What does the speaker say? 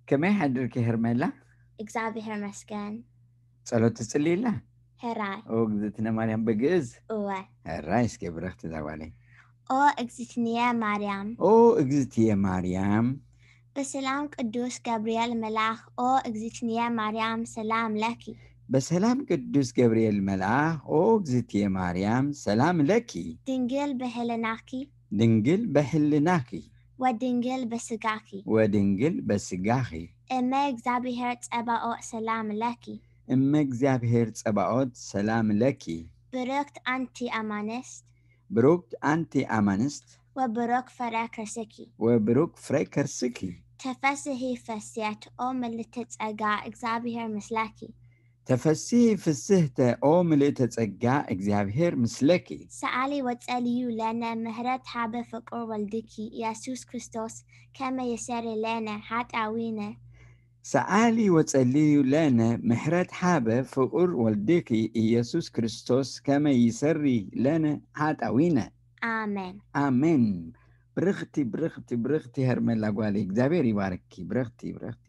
ከመይ ሓድርኪ ሄርሜላ? እግዚኣብሔር መስገን። ጸሎት ትጽልይላ? ሕራይ ኦ እግዝእትነ ማርያም ብግእዝ። እወ። ሕራይ እስከ ብረኽቲ እዛ ጓለይ። ኦ እግዝእትንየ ማርያም። ኦ እግዝእትየ ማርያም። በሰላም ቅዱስ ገብርኤል መልኣኽ። ኦ እግዝእትንየ ማርያም ሰላም ለኪ። በሰላም ቅዱስ ገብርኤል መልኣኽ። ኦ እግዝእትየ ማርያም ሰላም ለኪ። ድንግል በህልናኪ። ድንግል በህልናኪ። ወድንግል በስጋኪ። ወድንግል በስጋኺ። እመ እግዚኣብሔር ጸባኦት ሰላም ለኪ። እመ እግዚኣብሔር ጸባኦት ሰላም ለኪ። ብርክት ኣንቲ ኣማንስት። ብሩክት ኣንቲ ኣማንስት። ወብሩክ ፍረ ከርስኪ። ወብሩክ ፍረ ከርስኪ። ተፈስሂ ፈስየት ኦ ምልዕተ ጸጋ እግዚኣብሔር ምስላኪ። ተፈስሂ ፍስህተ ኦ ምልእተ ጸጋ እግዚኣብሔር ምስለኪ። ሰኣሊ ወጸልዩ ለነ ምህረት ሃበ ፍቁር ወልድኪ ኢየሱስ ክርስቶስ ከመ ይሰሪ ለነ ሓጣዊነ። ሰኣሊ ወጸልዩ ለነ ምሕረት ሃበ ፍቁር ወልድኪ ኢየሱስ ክርስቶስ ከመ ይሰሪ ለነ ሓጣዊነ። ኣሜን። ኣሜን። ብርኽቲ ብርኽቲ ብርኽቲ ሄርሜላ ጓለይ እግዚኣብሔር ይባርኪ። ብርኽቲ ብርኽቲ።